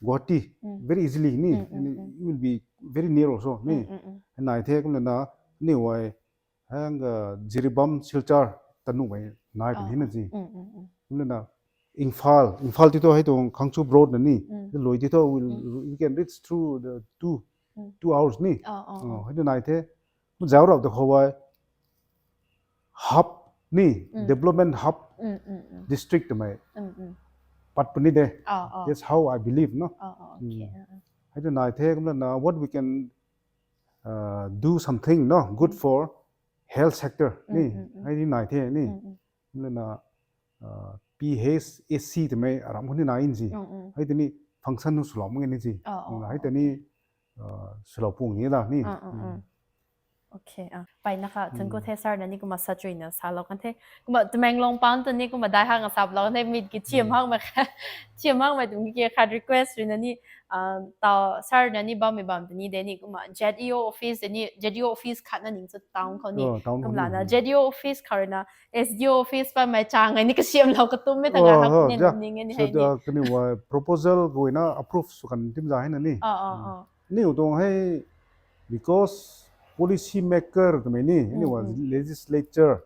Guwahati very easily ni. And it will be very near also ni. Nai the kumna na aniu ai hang, uh, Jiribam, Silchar tanu mei nai pun hei na ji. Kumna na Imphal, Imphal ti to hei tuang Khangchup road na ni. Lui ti to we can reach through the two, two hours ni. Hei tu nai the. Zau rap tu khou ai hub ni, development hub district twmei pat puni de. That's how I believe, no? Hei tu nai the kumna na what we can, uh, do something, no, good for health sector ni. Hei ni nai the ni. Kumna na, uh, P H A C twmei aram khou ni nai nzi. Hei te ni function nu swlou mang ni ji. Hei te ni, uh, swlou pung ni la ni. Okay, ah, pai na kha, thank you the sir na ni kumna sa chui na salou kan the. Kumna Tamenglong pan tu ni kumna dai hang a sap lou kan the, mit ki chiam hang mei, chiam hang mei tum ki khat request rui na ni, ah, tau sir na ni bam mei bam tu ni de ni kumna Z E O office de ni, Z E O office khat na ning chu town khou ni. Kumna na Z E O office khou rui na S D O office pa mei chang ai ni kasiam lou katum mei ta nga hak ni ning ni hei ni. Kani wa proposal gui na approve sw kan tim za hei na ni. Niu tuang hei, because policy maker twmei ni, ni wa legislature,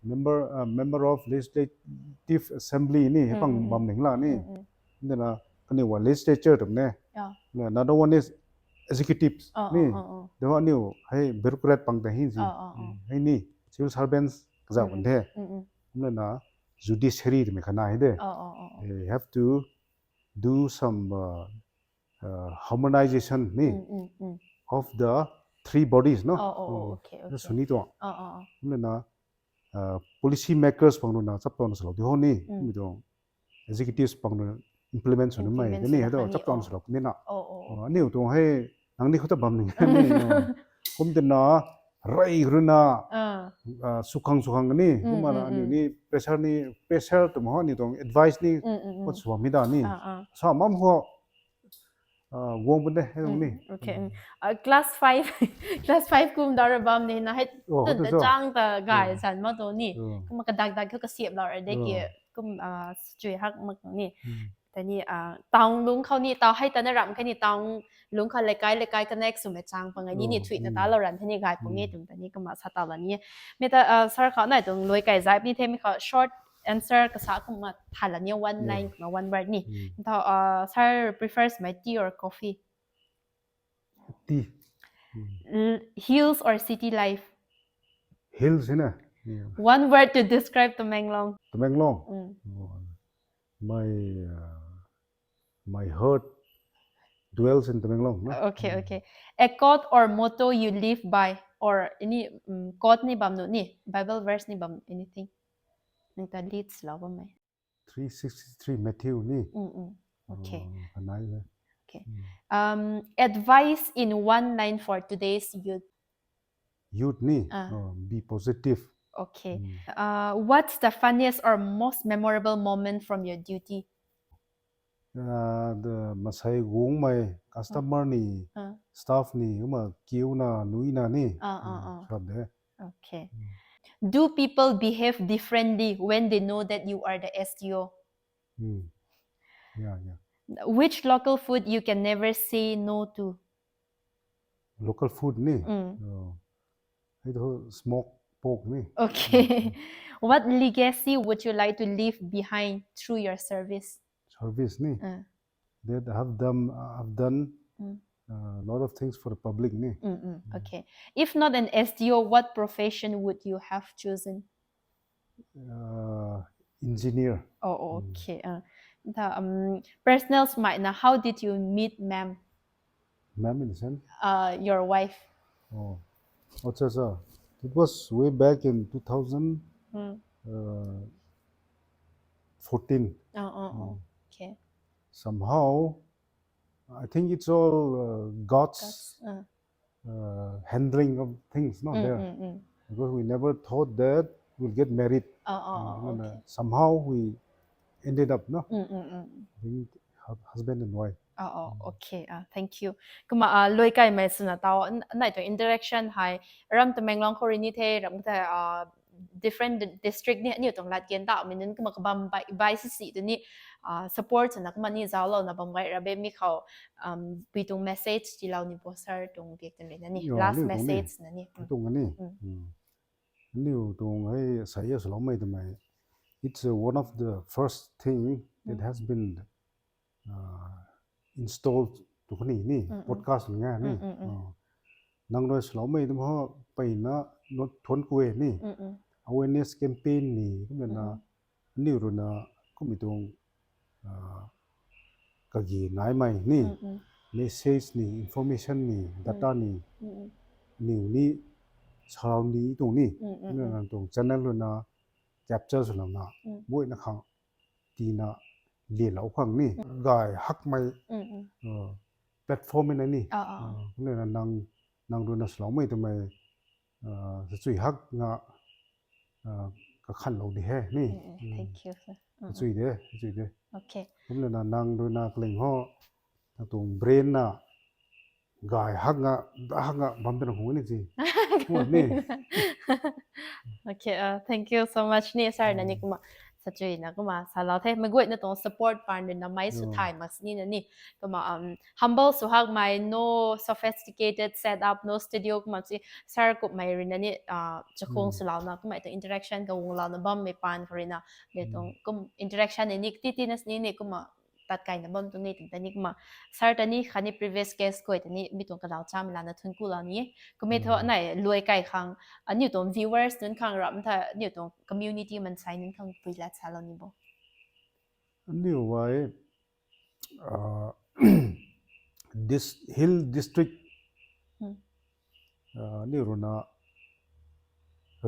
member, uh, member of legislative assembly ni, hei pang bam ning la ni. Ni na, kani wa legislature twmei ne. Another one is executive ni. Dei wa niu hei bureaucrat pang ta hi ji. Hei ni, civil servants kazau kan the. Ni na, judiciary twmei khana hei de. They have to do some, uh, uh, harmonization ni of the three bodies, no? Suni tuang. Ni na, uh, policy makers pang rui na chap tana salou di ho ni. Mi tuang executives pang rui na implement sw ni mei ni hei tu chap tana salou ni na. Aniu tuang hei nang ni khou ta bam ni ni. Kum tina rei rui na, uh, sukhang sukhang ni. Kum na aniu ni pressure ni, pressure tu ma ho ni tuang advice ni. Kot sw bam mi da ni. Sa mam ho, uh, guang bun de hei ni. Okay. Uh, class five, class five kum da ra bam ni na hei. Tun ta chang ta gay san ma tu ni. Kum kadak dak kasiam lou ra de ki kum, uh, chui hak mak ni. tani uh, town lung khou ni tau hei tana ram khe ni town lung khou lekai lekai connect swmei chang pangai ni ni thui na ta lo ran the ni gay pung e tum tani kumna sa tau la ni. Mi ta uh, sir khou nai tuang lui kai zai ni the mi khou short answer kasa kumna thala ni one line kumna one word ni. Tau uh, sir prefers my tea or coffee? Tea. L- Hills or city life? Hills, you know. Yeah. One word to describe Tamenglong. Tamenglong. Mm. Oh, my uh, my heart dwells in Tamenglong. No? Okay, okay. A quote or motto you live by, or any um, quote ni bam nu ni, Bible verse ni bam anything. Nang ta leads lau bam mai. Three sixty three Matthew ni. Mm, mm. Okay. Uh, kanai le. Okay. Um, advice in one line for today's youth. Youth ni. Ah. Uh, be positive. Okay. Mm. Uh, what's the funniest or most memorable moment from your duty? Uh, the masai gong mai customer ni, Ah. staff ni, uma kiu na, nui na ni. Ah, ah, ah. Sab de. Okay. Do people behave differently when they know that you are the S D O? Mm. Yeah, yeah. Which local food you can never say no to? Local food ni. Mm. Oh. Hei tu smoke pork ni. Okay. What legacy would you like to leave behind through your service? Service ni. Uh, That have done have done Mm. a lot of things for the public ni. Mm, mm. Okay. If not an S D O, what profession would you have chosen? Uh, engineer. Oh, oh, okay. Uh, the um, personal smai na, how did you meet ma'am? Ma'am in the sense? Uh, your wife. Oh, acha, acha. It was way back in two thousand, Mm. uh, fourteen. Oh, oh, oh. Okay. Somehow, I think it's all uh, God's That's, uh, uh, handling of things, not mm, there. Mm, mm. Because we never thought that we'll get married. Oh, oh, oh, And, uh, okay. Somehow we ended up, no, Mm, mm, mm. Being hu- husband and wife. Oh, oh, okay. Uh, thank you. Kumna uh, lui kai mai suna tau n- nai tu interaction hai ram Tamenglong khou ri ni the ram the uh, different di- district ni aniu tuang lat gen ta mi nun kumna kabam bai bai si si tu ni uh, support na kumna ni zau lo na bam gai ra be mi khou um, pui tuang message ti lau ni bo sir tuang biak tan na ni Yo, last aniu tuang ni. Message na ni. Mm. Tuang ni. Mm. Mm. Aniu tuang hei sai ya salom mai tu mai. It's uh, one of the first thing that Mm. has been uh, installed tu kani ni Mm, mm. Podcast nga ni. Mm, mm, mm. Uh, nang rui salom mai tu ho pei na not thon kue ni. Mm, mm. Awareness campaign ni kumna na Mm, mm. aniu rui na kumi tuang uh, kagi nai mai ni. Mm, mm. Message ni, information ni, data ni, Mm, mm. niu ni, sarau ni tuang ni. Mm, mm, Kumna mm. nang tuang channel rui na capture sw lam na. Mm. Bui na khang tina lie lau khang ni. Gay hak mai Mm, mm. uh, platform na ni. Ah, ah. Uh, kumna nang nang rui na salom mai tu mai uh, sa chui hak nga uh, ka khan lo di he ni. Mm, mm. Thank you, sir. Mm, mm. Sa chui de, sa chui de. Okay. Kumna na nang rui na kaling ho, na tuang brain na gay hak nga, da hak nga bam pina hung ni ji. Mo ni. Okay, uh, thank you so much ni sir na ni Mm. Kumna sa chui na kumna sa lau the. Magui na tuang support pan rui na mai su Yo. Thai mak ni na ni. Kumna um, humble su hak mai, no sophisticated setup, no studio kumna si sir kup mai rui na ni uh, chakung Mm. su lau na kumna tu interaction ka wung lau na bam mai pan khou rui na. De Mm. tuang kum interaction ni ni ti ti na ni ni kumna tat kai na bam tu ni ting ta ni kumna sir ta ni khatni previous guest koi ta ni mi tuang ka lau cham la na thun ku lau ni. Kumna tho Mm. nai lui kai khang aniu tuang viewers nunc khang ram tha aniu tuang community mansei nunc khang pui lat sa lau ni bo. Aniu wai uh, this hill district Mm. uh, aniu rui na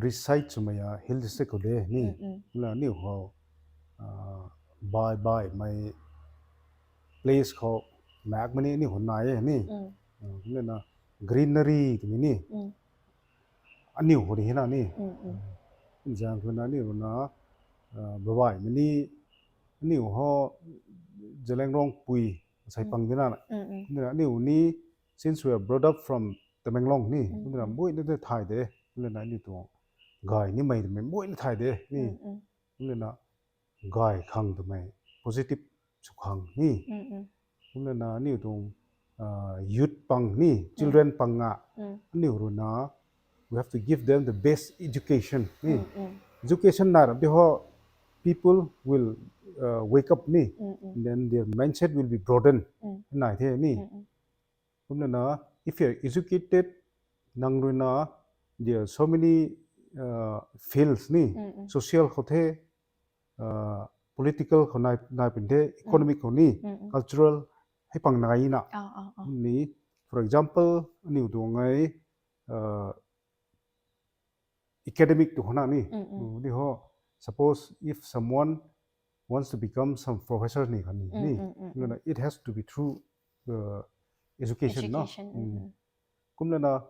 reside sw mai ya hill district khou de ni. Mm, mm. La aniu khou uh, bai bai mai place khou mak mani aniu khou nai e ni. Mm, Uh, kumna na greenery tu ni. mm, Aniu khou ni hina ni. mm, mm. Zang khou na aniu rui na uh, bai bai mani aniu ho Zeliangrong pui sai Mm. pang di na. Mm, mm. Kumna aniu ni since we are brought up from Tamenglong ni. Mm, Kumna mm. Bui na de thai de. Kumna aniu tuang gay ni mai de mai bui na thai de ni. Mm, mm. Kumna gay khang tu mai positive sw khang ni. Kumna na aniu tuang youth pang ni, children pang a, aniu rui na we have to give them the best education ni. Education nai rap di ho, people will wake up ni, and then their mindset will be broadened. Nai the ni. Kumna na, if you are educated, nang rui na, there are so many fields ni, social khou the, political khou nai pun the, economic khou ni, cultural, hei pang nai na. Ni, for example, aniu tuang e, academic tu khou na ni, di ho, suppose if someone wants to become some professor ni kha ni, ni, kumna na, it has to be through education na. Kumna na,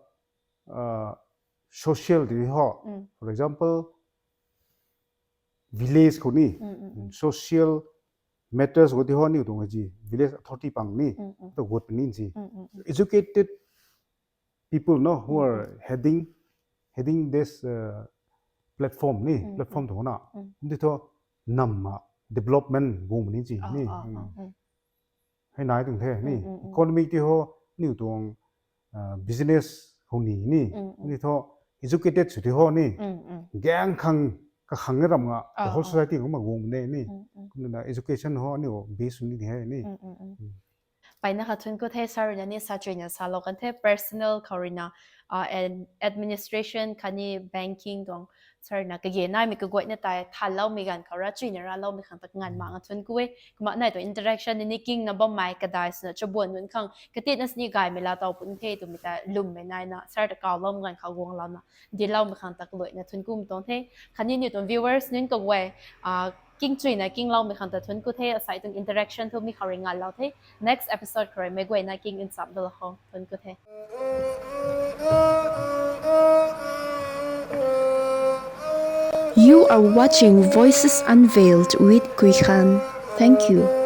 social di ho, for example, village khou ni, social matters khou di ho, aniu tuang e ji village authority pang ni, tu gut ni ji. Educated people no, who are heading, heading this platform ni, platform tu khou na, di thu, nam a development guang ni ji ni. Hei nai tuang the ni. Economic di ho, aniu tuang business khou ni ni, di thu, educated sw di ho ni, gang khang, kakhang e ram a, the whole society khou ma guang ne ni. Kumna na education ho aniu base ni di he ni. Mpeyna kha thuanc ku the, sir rui na ni sa chuina salou kan the, personal khou rui na, administration khatni banking tuang, sir rui na kage naimei kaguayna tei thaloumei ganv khou ra chuina raloumei khang ta nganv mak nga thuanc ku e. Kumna nai tuang interaction ni, ni kingna bammei kadai swna chabuan nunc khang katitna sini gaymei laa taw pun the twmei ta lwmmei naina sir ta kawloumei ganv khou guanglouna diloumei khang ta kaluaina thuanc kumei tuang the. Khatni aniu tuang viewers nunc kaguay, king chuina kingloumei khang ta thuanc ku the, asei tuang interaction thu mi khou rui nganvlou the. Next episode khou rui meic guayna king nchamc dalou khou thuanc ku the. You are watching Voices Unveiled with Kuikhan. Thank you.